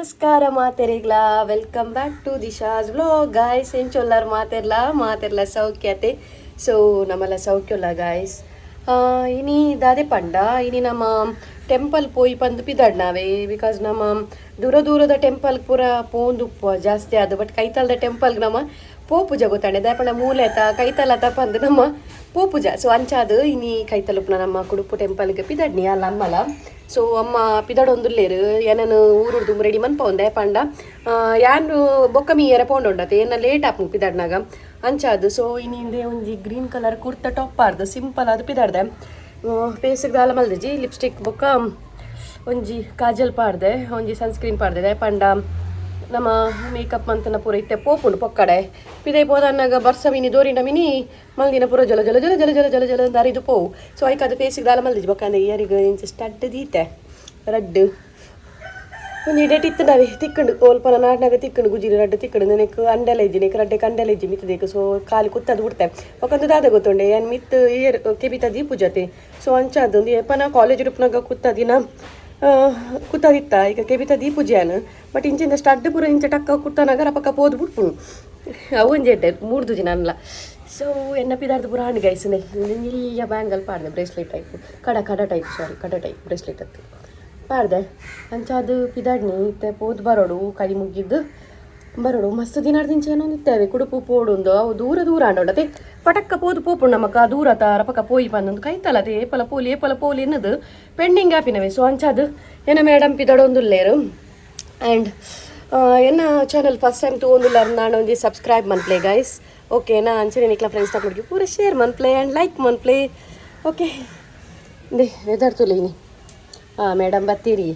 ನಮಸ್ಕಾರ ಮಾತೆರೆಗ್ಲಾ. Welcome back to Disha's vlog, guys. ಎಂಚೊಲ್ಲಾರ್ ಮಾತೆರ್ಲಾ? ಮಾತೆರ್ಲ ಸೌಖ್ಯತೆ? ಸೊ ನಮ್ಮಲ್ಲ ಸೌಖ್ಯಲ್ಲ ಗಾಯ್ಸ್. ಇನಿ ದಾದೆ ಪಂಡ, ಇನಿ ನಮ್ಮ ಟೆಂಪಲ್ ಪೋಯಿ ಪಂದು ಪಿದಡ್ನಾವೆ, because ನಮ್ಮ ದೂರ ದೂರದ ಟೆಂಪಲ್ ಪೂರ ಪೋಂದು ಜಾಸ್ತಿ ಅದು. ಬಟ್ ಕೈತಲ್ದ ಟೆಂಪಲ್ಗೆ ನಮ್ಮ ಪೋಪುಜ ಗೊತ್ತಾಂಡೆ. ದಾಯೆ ಮೂಲೆತ ಕೈತಲತ ಪಂದು ನಮ್ಮ ಪೋಪುಜ. ಸೊ ಅಂಚಾದು ಇನಿ ಕೈತಲುಪ್ನ ನಮ್ಮ ಕುಡುಪು ಟೆಂಪಲ್ಗೆ ಪಿದಡ್ನಿ ಅಲ್ಲ ಅಮ್ಮಲ. ಸೊ ಅಮ್ಮ ಪಿದಡೊಂದುಲ್ಲೇರು. ಏನನು ಊರುಡ್ದು ರೆಡಿ ಮನ್ಪೊಂದೆ ಪಂಡ, ಯಾನ್ ಬೊಕ್ಕ ಮೀಯರೆ ಪೋಂಡುಂಡತೆ, ಏನ ಲೇಟ್ ಆಪು ಪಿದಡ್ನಾಗ ಅಂಚಾದು. ಸೊ ಇನ್ನಿಂದೆ ಒಂಜಿ ಗ್ರೀನ್ ಕಲರ್ ಕುರ್ತ ಟಾಪ್ ಆರ್ದು ಸಿಂಪಲ್ ಅದು ಪಿದಡ್ದೆ. ಫೇಸಿಗೆ ದಾಲ ಮಲ್ದಿಜಿ. ಲಿಪ್ಸ್ಟಿಕ್ ಬೊಕ್ಕ ಒಂಜಿ ಕಾಜಲ್ ಪಾಡ್ದೆ, ಒಂಜಿ ಸನ್ಸ್ಕ್ರೀನ್ ಪಾಡ್ದೆ. ಪಂಡ ನಮ್ಮ ಮೇಕಪ್ ಮಂತನ ಪೂರ ಇತ್ತೆ ಪೋಪುಂಡು ಪೊಕ್ಕಡೆ. ಪಿದೈ ಪೋದನ್ನಾಗ ಬರ್ಸ ಮಿನಿ ದೋರಿಂಡ ಮಿನಿ ಮಲ್ದಿನ ಪೂರ ಜಲ ಜಲ ಜಲ ಜಲ ಜಲ ಜಲ ಜಲ ದಾರಿದು ಪೋವು. ಸೊ ಐಕ್ ಅದು ಫೇಸಿಗೆ ದಾಲ ಮಲ್ದಿಜಿ. ಬೊಕ್ಕ ಅಂದೆ ಇಯರಿಗೆ ಇಂಚ ಸ್ಟಡ್ ದೀತೆ ರಡ್ಡ್. ಒಂಜಿ ಡೇಟ್ ಇತ್ತು ನಾವೇ ತಿಕ್ಕಂಡು ಓಲ್ಪನ ನಾಡ್ನಾಗ ತಿಕ್ಕಂಡು ಗುಜಿರಿ ರಡ್ಡು ತಿಕ್ಕಂಡು. ನೆನಕ್ ಅಂಡೆಲ ಇಜ್ಜಿ, ನೆಕ್ ರಡ್ಡೆ ಕಂಡೆಲ ಇಜ್ಜಿ ಮಿತ್ತದೇಕು. ಸೊ ಖಾಲಿ ಕುತ್ತದು ಬಿಡ್ತೆ. ಒಕ್ಕಂದು ದಾದ ಗೊತ್ತುಂಡೆ, ಏನ್ ಮಿತ್ತು ಇಯರ್ ಕೆಬಿತ ದೀಪುಜತೆ. ಸೊ ಅಂಚಾದ ಒಂದು ಏಪನ ಕಾಲೇಜ್ ರೂಪನಾಗ ಕುತ್ತದಿನ ಕುತ್ತದಿತ್ತ. ಈಗ ಕೆಬಿತ ದೀಪುಜಾನ್, ಬಟ್ ಇಂಚಿಂದ ಸ್ಟಡ್ ಪೂರ ಇಂಚ ಟಕ್ಕ ಕುತ್ತನಾಗ ರಪಕ್ಕ ಪೋದು ಬಿಟ್ಪುಣು. ಅವು ಒಂಜಿ ಎಡ್ಡೆ ಮೂರ್ದು ದಿನ ಅನ್ಲ. ಸೊ ಎನ್ನ ಪಿದಾರ್ದು ಪೂರ ಆಂಡ್ ಗೈಸ್. ನಿಲ್ಯ ಬ್ಯಾಂಗಲ್ ಪಾಡ್ದೆ, ಬ್ರೇಸ್ಲೆಟ್ ಟೈಪ್, ಕಡ ಕಡ ಟೈಪ್, ಸಾರಿ, ಕಡ ಟೈಪ್ ಬ್ರೇಸ್ಲೆಟ್ ಅತ್ತು ಪಾಡ್ದೆ. ಅಂಚಾದು ಪಿದಾಡ್ನಿ. ಇತ್ತೆ ಪೋದು ಬರೋಡು, ಕೈ ಮುಗಿದ್ದು ಬರೋಡು. ಮಸ್ತ್ ದಿನಾರ್ದಿಂಚ ಏನೋ ಇತ್ತೇವೆ ಕುಡುಪು ಪೋಡುಂದು. ಅವು ದೂರ ದೂರ ಆಂಡೋಡತೆ. ಪಟಕ್ಕ ಪೋದು ಪೋಪುಂಡು ನಮಕ ದೂರ ರಪಕ್ಕ ಪೋಯಿ ಪಂದೊಂದು ಕೈತಲತೆ. ಏಪಲ ಪೋಲಿ ಏಪಲ ಪೋಲಿ ಎನ್ನದು ಪೆಂಡಿಂಗ್ ಆಪಿನವೆ. ಸೊ ಅಂಚಾದು ಏನ ಮೇಡಮ್ ಪಿದಡೊಂದುಲ್ಲೇರು. ಆ್ಯಂಡ್ ಎನ್ನ ಚಾನಲ್ ಫಸ್ಟ್ ಟೈಮ್ ತೂವೊಂದುಲ್ಲಾರ್ ನಾನು ಒಂಜಿ ಸಬ್ಸ್ಕ್ರೈಬ್ ಮನ್ಪ್ಲೆ ಗೈಸ್, ಓಕೆನಾ? ಅಂಚನೆ ನಿಕ್ಲ ಫ್ರೆಂಡ್ಸ್ ತಗೊಡ್ಗಿ ಪೂರ ಶೇರ್ ಮನ್ಪ್ಲೆ ಆ್ಯಂಡ್ ಲೈಕ್ ಮನ್ಪ್ಲೆ, ಓಕೆ? They weather ತುಲೀನಿ. ಹಾಂ ಮೇಡಮ್ ಬತ್ತೀರಿ.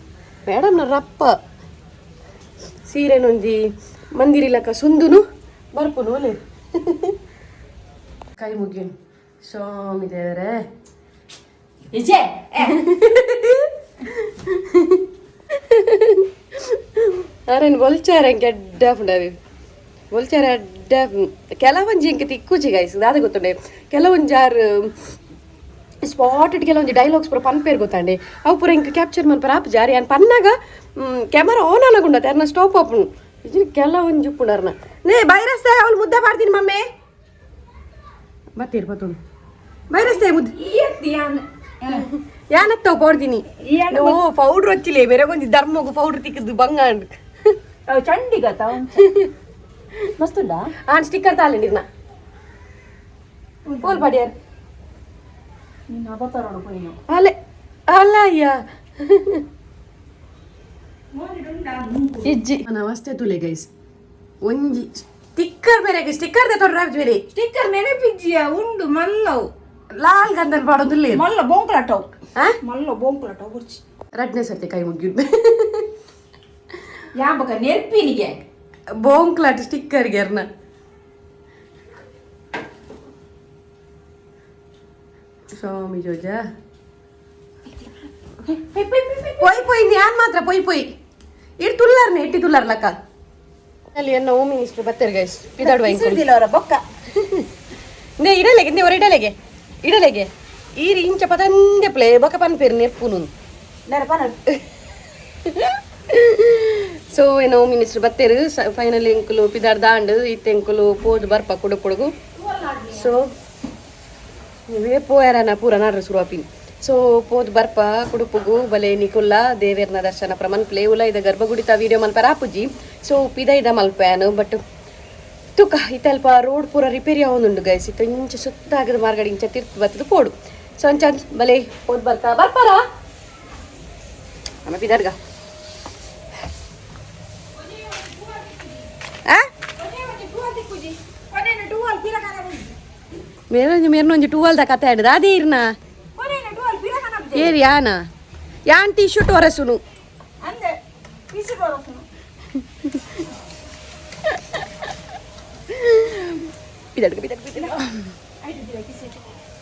ಮೇಡಮ್ನ ರಪ್ಪ ಸೀರೆನೊಂಜಿ ಮಂದಿರಿಲಕ್ಕ ಸುಂದುನು ಬರ್ಪುನು ಒಲೆ. ಕೈ ಮುಗಿನು ಸ್ವಾಮಿ ದೇವರೇ. ಇಜೆ. ಅರೇನು ಬೊಲ್ಚಾರ ಗೆಡ್ಡ ಪುಂಡವಿ ಬೊಲ್ಚಾರ ಅಡ್ಡ. ಕೆಲವೊಂಜಿ ಇಂಕ ತಿಕ್ಕುಜಿ ಗೈಸ್. ದಾದ ಗೊತ್ತುಂಡೆ, ಕೆಲವೊಂಜಾರು ಸ್ಪಾಟೆಡ್ ಕೆಲವೊಂಜಿ ಡೈಲಾಗ್ಸ್ ಪೂರ ಪನ್ಪೇರ್ ಗೊತ್ತಾಂಡೆ. ಅವು ಪೂರ ಇಂಕ ಕ್ಯಾಪ್ಚರ್ ಮನ್ಪರ ಆಪ್ ಜಾರಿ. ಅನ್ ಪನ್ನಾಗ ಕ್ಯಾಮರಾ ಆನ್ ಆನಗುಂಡ ಅರ್ನ ಸ್ಟಾಪ್ ಆಪುಂಡು. ಇಜಿನ ಕೆಲವೊಂಜಿ ಉಪ್ಪುಂಡು. ನೇ ಬೈರಸ್ತೆ ಅವಳು ಮುದ್ದೆ ಮಾಡ್ತೀನಿ ಮಮ್ಮಿ. ಬತ್ತೀರಿ ಬತ್ತುಂಡು ಬೈರಸ್ತೆ ಮುದ್ದೆ. ಯಾನತ್ತವ ಪೌಡ್ತೀನಿ. ಓ ಪೌಡ್ರ್ ಹಚ್ಚಿಲೆ ಬೇರೆ ಒಂಜಿ ಧರ್ಮಗು ಪೌಡ್ರ್ ತಿಕ್ಕದು ಬಂಗಾಂಡ್. ಚಂಡಿಗತ ಮಸ್ತುಂಡಾ. ಆನ್ ಸ್ಟಿಕ್ಕರ್ ತಾಲೆ ನಿರ್ನ ಪೋಲ್ ಪಡಿಯಾರ್. ನಿನ್ನ ಅವತಾರೋಡು ಪೋಯಿನು. ಅಲೆ ಅಲ್ಲ ಅಯ್ಯ ಇಜ್ಜಿ. ನಮಸ್ತೆ ತುಲೆ ಗೈಸ್. ಒಂಜಿ ಸ್ಟಿಕ್ಕರ್ ಬೇರೆ, ಸ್ಟಿಕ್ಕರ್ ದೆ ತೊಡ್ರ ಬೇರೆ. ಸ್ಟಿಕ್ಕರ್ ನೆನಪಿಜ್ಜಿಯ ಉಂಡು ಮಲ್ಲವು. ಲಾಲ್ ಗಂಧನ್ ಪಾಡೊಂದುಲ್ಲೆ. ಮಲ್ಲ ಬೋಂಕ್ಲಾಟವು. ಆ? ಮಲ್ಲ ಬೋಂಕ್ಲಾಟವು ಗುರ್ಚಿ. ರಡ್ನೇ ಸರ್ತಿ ಕೈ ಮುಗಿಯುದು. ಯಾಂಬಕ ನೆರ್ಪಿನಿಗೆ. ಬೋಂಕ್ಲಾಟ್ ಸ್ಟಿಕ್ಕರ್ ಗೆರ್ನ. ಸ್ವಾಮಿ ಜೋಜ ಪೊಯ್ ಪೊಯ್ ಯಾನ್ ಮಾತ್ರ ಪೊಯ್ ಪೊಯ್ ಇಡ್ ತುಲ್ಲಾರ್ನೆ ಇಟ್ಟಿ ತುಲ್ಲಾರ್ಲಕ್ಕ. ಅಲ್ಲಿ ಎನ್ನ ಹೋಮ್ ಮಿನಿಸ್ಟರ್ ಬತ್ತಾರೆ ಗೈಸ್, ಪಿದಾಡುವ ಇಂಕುಲು. ಅವರ ಬೊಕ್ಕ. ನೇ ಇಡಲೆಗೆ ನೇ ಹೊರ ಇಡಲೆಗೆ ಇಡಲೆಗೆ ಈರಿ ಇಂಚ ಪದಂದೆ ಪ್ಲೇ ಬೊಕ ಪನ್ಪೇರು ನೆರ್ಪುನು. ಸೊ ಏನೋ ಹೋಮ್ ಮಿನಿಸ್ಟರ್ ಬತ್ತೇರು. ಫೈನಲಿ ಎಂಕುಲು ಪಿದಾರ್ ದಾಂಡು. ಇತ್ತೆ ಎಂಕುಲು ಪೋದು ಬರ್ಪ ಕುಡು ಪೊಡುಗು. ಸೊ ನೀವೇ ಪೋಯಾರನ ಪೂರ ನಾಡ್ರ ಶುರುವಾಪಿನ್. ಸೊ ಪೋದು ಬರ್ಪ ಕುಡುಪುಗು. ಬಲೆ ನಿಕುಲ್ಲ ದೇವೇರ್ನ ದರ್ಶನ ಪ್ರಮನ್ ಪ್ಲೇ ಉಲ ಇದ ಗರ್ಭಗುಡಿತ ವೀಡಿಯೋ ಮನ್ಪರ ಆಪುಜಿ. ಸೊ ಪಿದೈದ ಮಲ್ಪ್ಯಾನು. ಬಟ್ ತುಕ ಇತ್ತಲ್ಪ ರೋಡ್ ಪೂರ ರಿಪೇರಿ ಆವೊಂದುಂಡು ಗೈಸ್. ಇತ್ತ ಇಂಚ ಸುತ್ತ ಆಗದ ಮಾರ್ಗಡೆ ಇಂಚ ತಿರ್ತು ಬತ್ತದ ಪೋಡು. ಸೊ ಅಂಚ ಬಲೆ ಪೋದು ಬರ್ತಾ ಬರ್ಪಾರ ಆಮೇಲೆ ಪಿದಾಡ್ಗ. ಆ ಮೇರೊಂಜಿ ಮೇರ್ನೊಂಜಿ ಟೂವಲ್ದ ಕತೆ ಆಡಿದ ಅದೇ ಇರ್ನ. ಏರಿ ಯಾನ ಯಾನ್ ಟಿ ಶರ್ಟ್ ಹೊರಸುನು. ಪಿದಾಡ್ಗ ಪಿದಾಡ್ಗ ಪಿದಾಡ್ಗ.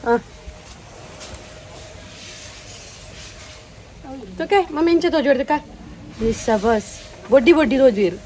ಹಾಂ ತೋಕೆ ಮಮ್ಮಿ ಇಂಚ ತೋಜೋಡ್ದಕ್ಕ ಮಿಸ್ಸ ಬಸ್ ಬೊಡ್ಡಿ ಬೊಡ್ಡಿ ತೋಜುವಿರು.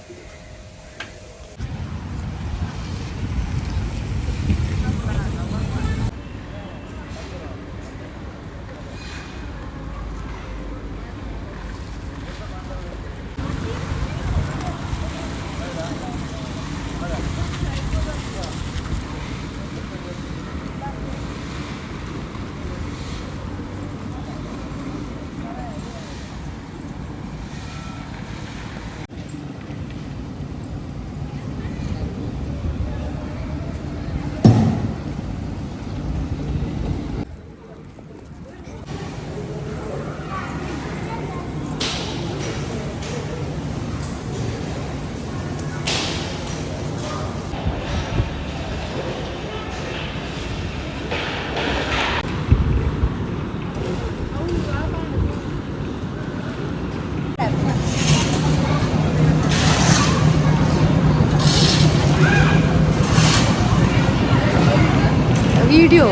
ವಿಡಿಯೋ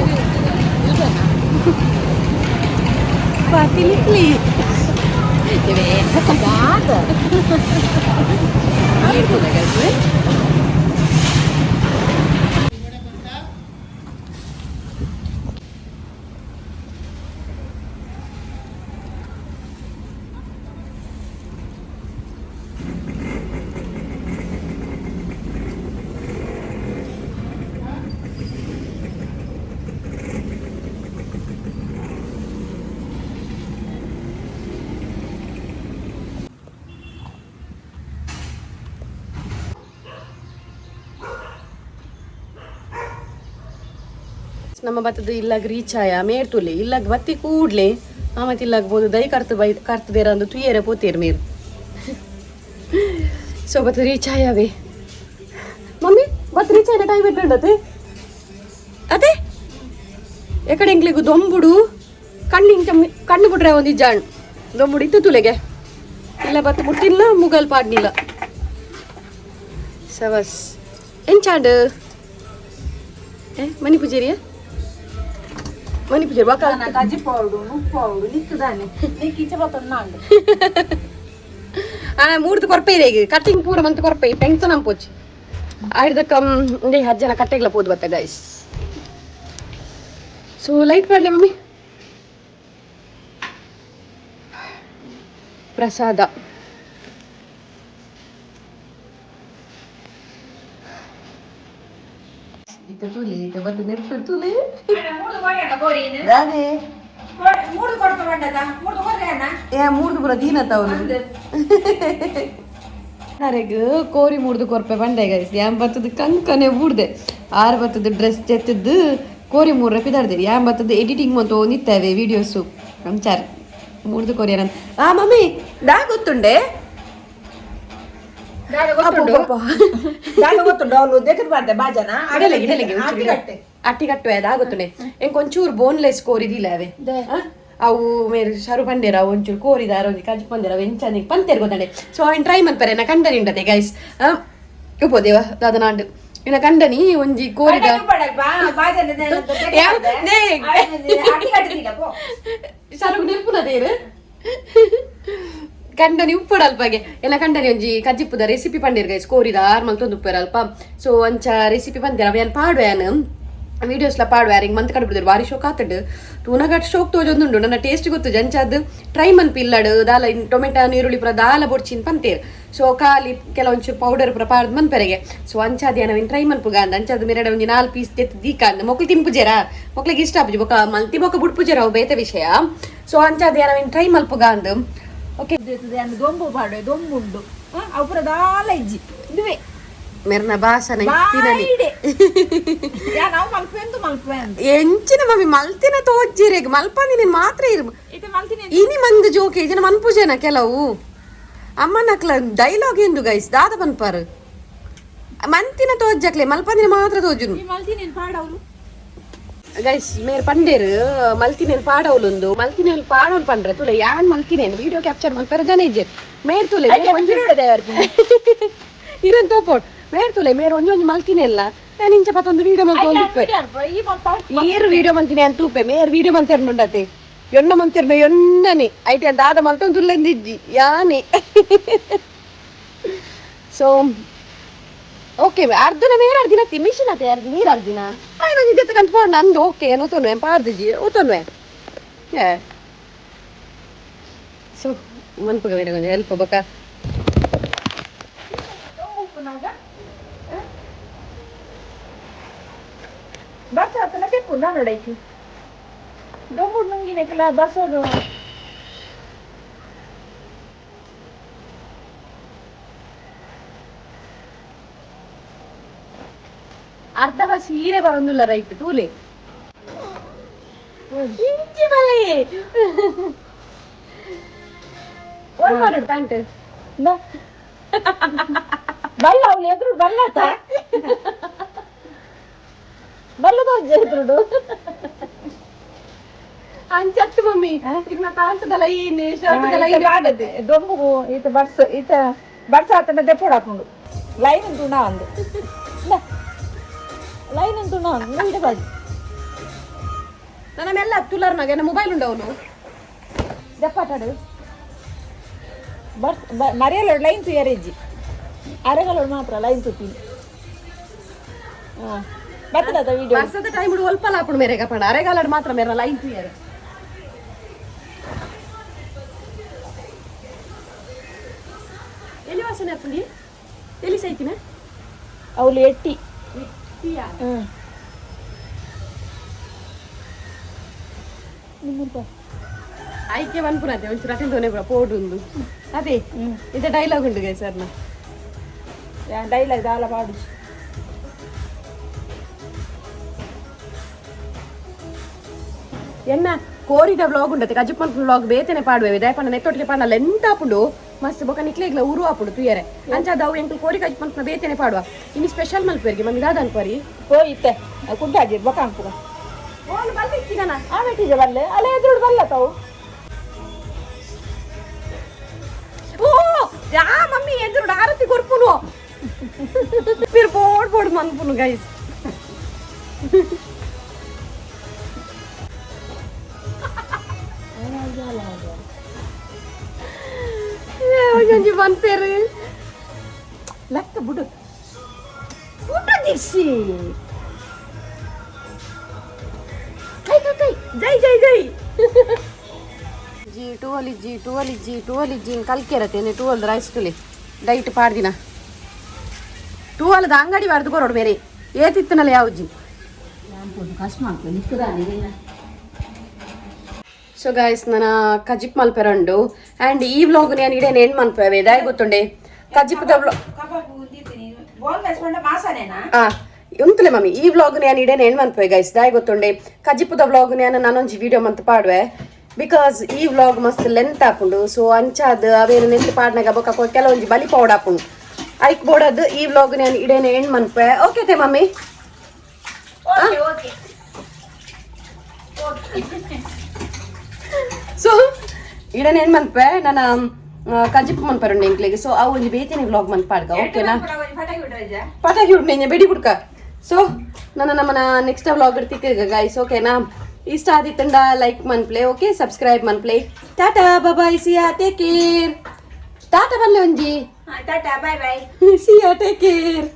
ತಿಲಿಕ್ಲಿ. ನಮ್ಮ ಬತ್ತದ ಇಲ್ಲಾಗ ರೀಚಾಯ ಮೇರ್ತುಲೆ ಇಲ್ಲಾಗ ಬತ್ತಿ ಕೂಡ್ಲೆ ಆಮತ್ ಇಲ್ಲಾಗ್ಬೋದು ದೈ ಕರ್ತು ಬೈ ಕರ್ತದೇರ ಅಂದು ತುಯ್ಯರೆ ಪೋತೇರು ಮೇರು. ಸೊ ಬತ್ತ ರೀಚಾಯವೇ ಮಮ್ಮಿ, ಬತ್ ರೀಚಾಯನ ಟೈಮ್ ಇಟ್ಟುಂಡತೆ ಅದೇ ಎಕಡೆ ಎಂಕ್ಲೆಗು ದೊಂಬುಡು ಕಣ್ಣು ಇಂಕ ಕಣ್ಣು ಬಿಟ್ರೆ ಒಂದು ಇಜ್ಜಾಣ್ ದೊಂಬುಡು ಇತ್ತು ತುಲೆಗೆ ಇಲ್ಲ ಬತ್ತ ಮುಟ್ಟಿಲ್ಲ ಮುಗಲ್ ಪಾಡ್ನಿಲ್ಲ ಸವಸ್ ಎಂಚಾಂಡ್ ಏ ಮನಿ ಪೂಜಾರಿಯ ಮನಿ ಪೂಜಾರಿ ಬಾಕ. ಕಜ್ಜಿ ಪೌಡು ಉಪ್ಪು ನಿಕ್ಕುದಾನೆ ನಿಕ್ ಈಚೆ ಬತ್ತೊಂದು. ಆ ಮೂರ್ದು ಕೊರ್ಪೆ ಇದೆ ಈಗ ಕಟ್ಟಿಂಗ್ ಪೂರ ಮಂತ್ ಕೊರ್ಪೆ ಟೆನ್ಷನ್ ಅಂಪೋಚಿ ಆಯ್ದಕ್ಕ ಒಂದೇ 10 ಜನ ಕಟ್ಟೆಗ್ಲ ಪೋದು ಬತ್ತ ಗೈಸ್. ಸೊ ಲೈಟ್ ಮಾಡಲೆ ಮಮ್ಮಿ. ಪ್ರಸಾದ ಇತ್ತ ತೂಲಿ ಇತ್ತ ಬತ್ತು ನೆರ್ಪು ತೂಲಿ. ಅದೇ. ಮೂರು ಕೊಡ್ತು ಬಂಡದ ಮೂರು ಕೊಡ್ರೆ. ಏ ಮೂರ್ದು ಪೂರ ದೀನತ್ತ ಅವನು ಅರೆಗ್ ಕೋರಿ ಮೂರ್ದು ಕೊರ್ಪೆ ಬಂಡೆ ಗೈಸ್. ಯಾನ್ ಬತ್ತದ ಕಂಕನೆ ಬೂಡ್ದೆ ಆರು ಬತ್ತದ ಡ್ರೆಸ್ ಜೆತ್ತದ್ದು ಕೋರಿ ಮೂರ ಪಿದಾಡ್ದೆ. ಯಾನ್ ಬತ್ತದ ಎಡಿಟಿಂಗ್ ಮಂತು ನಿತ್ತವೆ ವಿಡಿಯೋಸು ಅಂಚಾರ್ ಮೂರ್ದು ಕೋರಿ ಏನಂತ. ಆ ಮಮ್ಮಿ ದಾ ಗೊತ್ತುಂಡೆ. ದಾದ ಗೊತ್ತುಂಡು ಅವಳು ದೇಕದ ಬಾರ್ದೆ ಬಾಜನ. ಇಡಲೆಗೆ ಇಡಲೆಗೆ ಅಟ್ಟಿ ಕಟ್ಟುವೆ ದಾ ಗೊತ್ತುಂಡೆ. ಎಂಕ್ ಒಂಚೂರು ಬೋನ್ಲೆಸ್ ಕೋರಿದಿಲ್ಲ ಅವೆ ಅವು ಮೇರು ಶರು ಪಂಡೇರ ಅವು ಒಂಚೂರು ಕೋರಿದಾರ ಒಂಜಿ ಕಜ್ಜಿ ಪಂದೇರ ಅವು ಎಂಚ ನಿಂಗೆ ಪಂತೇರ್ ಗೊತ್ತಂಡೆ. ಸೊ ಅವನ್ ಟ್ರೈ ಮನ್ಪರೆ ನಾ ಕಂಡನಿ ಗೈಸ್. ಉಪೋ ದೇವ ದಾದ ನಾಂಡು ಇನ್ನ ಕಂಡನಿ ಒಂಜಿ ಕೋರಿದ ಶರುಗ್ ನಿಲ್ಪುನ ದೇರು ಕಂಡನಿ ಉಪ್ಪುಡು ಅಲ್ಪಗೆ ಎಲ್ಲ ಕಂಡನಿ ಒಂಜಿ ಕಜ್ಜಿಪ್ಪುದ ರೆಸಿಪಿ ಪಂಡೇರ್ ಗೈಸ್. ಕೋರಿದ ಆರ್ ಮಲ್ತೊಂದು ಉಪ್ಪೇರ್ ಅಲ್ಪ. ಸೊ ಅಂಚ ರೆಸಿಪಿ ಪಂದೇರ್ ಅವ ಏನ್ ಪಾಡುವೆ ವೀಡಿಯೋಸ್ಲ ಪಾಡುವೆ. ಹಿಂಗೆ ಮಂತ್ ಕಡ್ಬಿಡಿದ್ರು ಬಾರಿ ಶೋಕ್ ಆತಂಡು ತೂನಗಟ್ ಶೋಕ್ ತೋಜೊಂದುಂಡು. ನನ್ನ ಟೇಸ್ಟ್ ಗೊತ್ತು ಜಂಚಾದ್ ಟ್ರೈ ಮನ್ಪಿ ಇಲ್ಲಡು ದಾಲ ಟೊಮೆಟೊ ನೀರುಳ್ಳಿ ಪೂರ ದಾಲ ಬೊಡ್ಚಿನ್ ಪಂತೇರ್. ಸೊ ಖಾಲಿ ಕೆಲವೊಂಚೂರು ಪೌಡರ್ ಪೂರ ಪಾಡ್ದು ಮನ್ಪೆರೆಗೆ. ಸೊ ಅಂಚಾದ ಏನವಿನ್ ಟ್ರೈ ಮನ್ಪುಗ ಅಂದ ಅಂಚಾದ ಮಿರಡ ಒಂಜಿ 4 ಪೀಸ್ ತೆತ್ತು ದೀಕ ಅಂದ ಮೊಕ್ಲು ತಿನ್ಪುಜೇರಾ ಮೊಕ್ಲಿಗೆ ಇಷ್ಟ ಆಪುಜಿ ಬೊಕ ಮಲ್ತಿ ಬೊಕ ಬುಡ್ಪುಜೇರ ಅವು ಬೇತೆ ವಿಷಯ. ಸೊ ಅಂಚಾದ ಏನವಿನ್ ಟ್ರೈ ಮಲ್ಪುಗ ಅಂದು ಓಕೆ. ದೊಂಬು ಪಾಡುವೆ ದೊಂಬುಂಡು ಅವು ಪೂರ ದಾಲ ಇಜ್ಜಿ ಇದುವೆ. ಮೆರ್ನ ಬಾಸನ ತಿನ್ನಲಿ. ನಾವು ಮಲ್ಪೆ ಅಂತ ಮಲ್ಪೆ ಅಂತ. ಎಂಚಿನ ಮಮ್ಮಿ ಮಲ್ತಿನ ತೋಜ್ಜಿರೆಗ್ ಮಲ್ಪಂದಿ ನೀನ್ ಮಾತ್ರ ಇರು. ಇದು ಮಲ್ತಿನಿ. ಇನಿ ಮಂದು ಜೋಕೆ ಜನ ಮನ್ಪುಜೇನ ಕೆಲವು ಅಮ್ಮನಕ್ಲ ಡೈಲಾಗ್ ಎಂದು ಗೈಸ್ ದಾದ ಪನ್ಪಾರು ಮಂತಿನ ತೋಜ್ಜಕ್ಲೆ ಮಲ್ಪಂದಿನ ಮಾತ್ರ ತೋಜುನು. ಈ ಮಲ್ತಿನಿ ಪಾಡವ್ರು. ಗೈಸ್ ಮೇರ್ ಪಂಡೇರು ಮಲ್ತಿನೇನು ಪಾಡವ್ಲುಂದು ಮಲ್ತಿನೇನು ಪಾಡೋಲ್ ಪಂಡ್ರೆ ತುಲೆ ಯಾನ್ ಮಲ್ತಿನೇನು ವಿಡಿಯೋ ಕ್ಯಾಪ್ಚರ್ ಮಲ್ಪೆರ ಜನ ಇಜ್ಜೆರ್ ಮೇರ್ ತುಲೆ ಇರನ್ ತೋಪೋಟ್ ಮೇರ್ ತುಲೆ ಮೇರ್ ಒಂಜೊಂಜಿ ಒಂಜಿ ಮಲ್ತಿನೆಲ್ಲ ನಾನು ಇಂಚ ಪತ್ತೊಂದು ವಿಡಿಯೋ ಮಲ್ತೊಂದು ಏರು ವಿಡಿಯೋ ಮಲ್ತಿನಿ ಅಂತ ತೂಪೆ ಮೇರ್ ವಿಡಿಯೋ ಮಲ್ತೆರ್ನುಂಡತೆ ಎಣ್ಣ ಮಂತಿರ್ನ ಎಣ್ಣನೆ ಐಟಿ ಅಂತ ಆದ ಮಲ್ತೊಂದು ತುಲ್ಲೆಂದಿಜ್ಜಿ ಯಾನೆ. ಸೊ ಓಕೆ ಅರ್ಧನ ಮೇರ್ ಅರ್ದಿನ ಮಿಷಿನ್ ಅತೆ ಅರ್ಧ ನೀರು ಅರ್ದಿನ ಆಯ್ನ ಜೊತೆ ಕಂತು ನಂದು ಓಕೆ ಏನೋ ತೊನ್ವೆ ಪಾರ್ದಿಜಿ ಓತೊನ್ವೆ. ಏ ಸೊ ಮನ್ಪುಗ ಬೇರೆ ಕೊಂಚ ಹೆಲ್ಪ್ ಬೊಕ. ಬಸ್ ಆತನ ತೆಪ್ಪು ನಾನು ನೋಡೈತಿ ದೊಂಬುಡು ನುಂಗಿನಕ್ಕೆಲ್ಲ ಬಸ್ಸೋದು. ಅರ್ಧ ಬಸ್ ಹೀರೆ ಬರೋದಿಲ್ಲ ರೈಟ್ ತೂಲೆ ಇಂಚಿ ಬಲಯೇ ಪ್ಯಾಂಟ್. ಬಲ್ಲ ಅವಳು ಎದುರು ಬಲ್ಲತ ಬಲ್ಲದ ಎದುರುಡು. ಅಂಚತ್ತು ಮಮ್ಮಿ ಈಗ ನಾ ಪ್ಯಾಂಟ್ದಲ್ಲ ಈ ಶರ್ಟ್ದಲ್ಲ. ದೊಂಬುಗು ಈತ ಬಡ್ಸ್ ಈತ ಬಡ್ಸ ಆತನ ದೆಪ್ಪೋಡು ಹಾಕೊಂಡು ಲೈನ್ ಉಂಟು ನಾ ಒಂದು ಲೈನ್ ಉಂಟು ನಾ ಒಂದು ಇಡ ಬಾಜು. ನನ್ನ ಮೆಲ್ಲ ತುಲಾರ್ ನಾಗ ಮೊಬೈಲ್ ಉಂಡವನು ದಪ್ಪಾಟಾಡು. ಬರ್ಸ್ ಮರಿಯಲೋಡು ಲೈನ್ ತುಯರೆಜ್ಜಿ, ಅರೆಗಲೋಡು ಮಾತ್ರ ಲೈನ್ ತುಪ್ಪಿನಿ. ಹಾಂ, ಬರ್ತದ ವಿಡಿಯೋ. ವರ್ಷದ ಟೈಮ್ ಒಲ್ಪಲ ಆಪುಂಡು ಮೇರೆಗ ಪಂಡ ಅರೆಗಾಲಡ್ ಮಾತ್ರ ಮೇರ ಲೈನ್ ತುಯರ್. ಎಲ್ಲಿ ವಾಸನೆ ಆಪುಂಡಿ? ಎಲ್ಲಿ ಸೈತಿನ? ಅವಳು ಎಟ್ಟಿ. ಹ್ಞೂ, ನಿಮ್ಮಪ್ಪ. ಆಯ್ಕೆ ಮನ್ಪುನತೆ ಒಂಚೂರು ಅಟೆಂಡ್ ದೋನೆ ಪೋಡುಂದು ಅದೇ ಇದು ಡೈಲಾಗ್ ಉಂಡು ಗೈ ಸರ್ನ. ಡೈಲಾಗ್ ದಾಲ ಪಾಡು. ಎನ್ನ ಕೋರಿದ ವ್ಲಾಗ್ ಉಂಡತೆ, ಕಜಿಪ್ ಮನ್ಪುನ ವ್ಲಾಗ್ ಬೇತನೆ ಪಾಡುವೆ. ದಯಪಂಡ ನೆತ್ತೊಟ್ಟಿಗೆ ಪಾಡಲ್ಲ ಎಂತ ಆಪುಂಡು ಮಸ್ತ್ ಬೊಕ ನಿಕ್ಲೆಗ್ಲ ಉರು ಆಪುಂಡು ತುಯರೆ. ಅಂಚಾದ ಅವು ಎಂಕುಲು ಕೋರಿ ಕಜಿಪ್ ಮನ್ಪುನ ಬೇತನೆ ಪಾಡುವ. ಇನಿ ಸ್ಪೆಷಲ್ ಮಲ್ಪುವೆರ್ಗೆ ಮಮ್ಮಿ ದಾದ ಅನ್ಪರಿ? ಪೋಯಿ ಇತ್ತೆ ಕುಂಟಾಜಿ ಬೊಕ ಅನ್ಪುಗ. ಓಲು ಬಲ್ದಿತ್ತಿನ? ಆಮೇಟೀಜ ಬಲ್ಲೆ ಅಲ್ಲ, ಎದುರುಡು ಬಲ್ಲ ತಾವು. ಓ ಯಾ ಮಮ್ಮಿ, ಎದುರುಡು ಆರತಿ ಕೊರ್ಪುನು. మీరు బోర్డు బోర్డు మన్పును గైస్. ಒಂಜಿ ಮನ್ಪೇರು. ಲಕ್ಕ ಬುಡು. ಊಟ ದಿರ್ಸಿ ಕೈ ಕೈ ಕೈ ಜೈ ಜೈ ಜೈ ಜಿ ಟೂವಲ್ ಇಜ್ಜಿ, ಟೂವಲ್ ಇಜ್ಜಿ, ಟೂವಲ್ ಇಜ್ಜಿ. ಕಲ್ಕೆರತೆ ಟೂವಲ್ ರೈಸ್ ತುಲಿ ಡೈಟ್ ಪಾಡ್ದಿನ ಟೂವಲ್ದ ಅಂಗಡಿ ಬಾರ್ದು ಕೊರೋಡು ಬೇರೆ ಏತಿತ್ತನಲ್ಲ ಯಾವ್ಜಿ. ಸೊ ಗೈಸ್, ನನ್ನ ಕಜಿಪ್ ಮಲ್ಪೆರಂಡು ಆ್ಯಂಡ್ ಈ ವ್ಲಾಗ್ ನಾನು ಇಡೇನು ಏನು ಮನ್ಪೇವೆ ದಾಯ ಗೊತ್ತುಂಡೆ ಕಜಿಪ್ದ ವ್ಲಾಗ್. ಆ ಉಂತುಲೆ ಮಮ್ಮಿ, ಈ ವ್ಲಾಗ್ ನಾನು ಇಡೇನು ಏನು ಮನ್ಪೆ ಗೈಸ್ ದಾಯ ಗೊತ್ತುಂಡೆ ಕಜಿಪುದ ವ್ಲಾಗ್ ನಾನು ನಾನೊಂಜಿ ವಿಡಿಯೋ ಮಂತ್ ಪಾಡುವೆ, because ಈ ವ್ಲಾಗ್ ಮಸ್ತ್ ಲೆಂತ್ ಆಪುಂಡು. ಸೊ ಅಂಚಾದ್ ಅವೇನು ನೆಂತ್ ಪಾಡ್ನಾಗ ಬೊಕ್ಕ ಕೆಲವೊಂಜಿ ಬಲಿ ಪೌಡ್ ಆಪುಂಡು. ಐಕ್ ಬೋಡದ್ ಈ ವ್ಲಾಗ್ ನಾನು ಇಡೇನೆ ಎಂಡ್ ಮನ್ಪೆ. ಓಕೆ ತೇ ಮಮ್ಮಿ? Okay. ಸೊ ಇಡೇನೆ ಎಂಡ್ ಮನ್ಪೆ. ನನ್ನ ಕಜಿಪು ಮನ್ಪರುಂಡೆ ಎಂಕ್ಲೆಗ್. ಸೊ ಅವು ಒಂಜಿ ಬೇತೇನೆ ವ್ಲಾಗ್ ಮನ್ಪ ಪಾಡ್ಗ, ಓಕೆನಾ? ಪಟಾಕಿ ಉಂಟು ಬೆಡಿ ಬುಡ್ಕ. ಸೊ ನನ್ನ ನಮ್ಮನ ನೆಕ್ಸ್ಟ್ ವ್ಲಾಗ್ ತಿಕ್ಕ ಗೈಸ್, ಓಕೆನಾ? ಇಷ್ಟ ಆದಿತ್ತಂಡ ಲೈಕ್ ಮನ್ಪ್ಲೆ, ಓಕೆ? ಸಬ್ಸ್ಕ್ರೈಬ್ ಮನ್ಪ್ಲೆ. Tata, bye, see ya, take care. Tata ಬಲ್ಲೆ ಒಂಜಿ. Tata, bye bye. See ya, take care.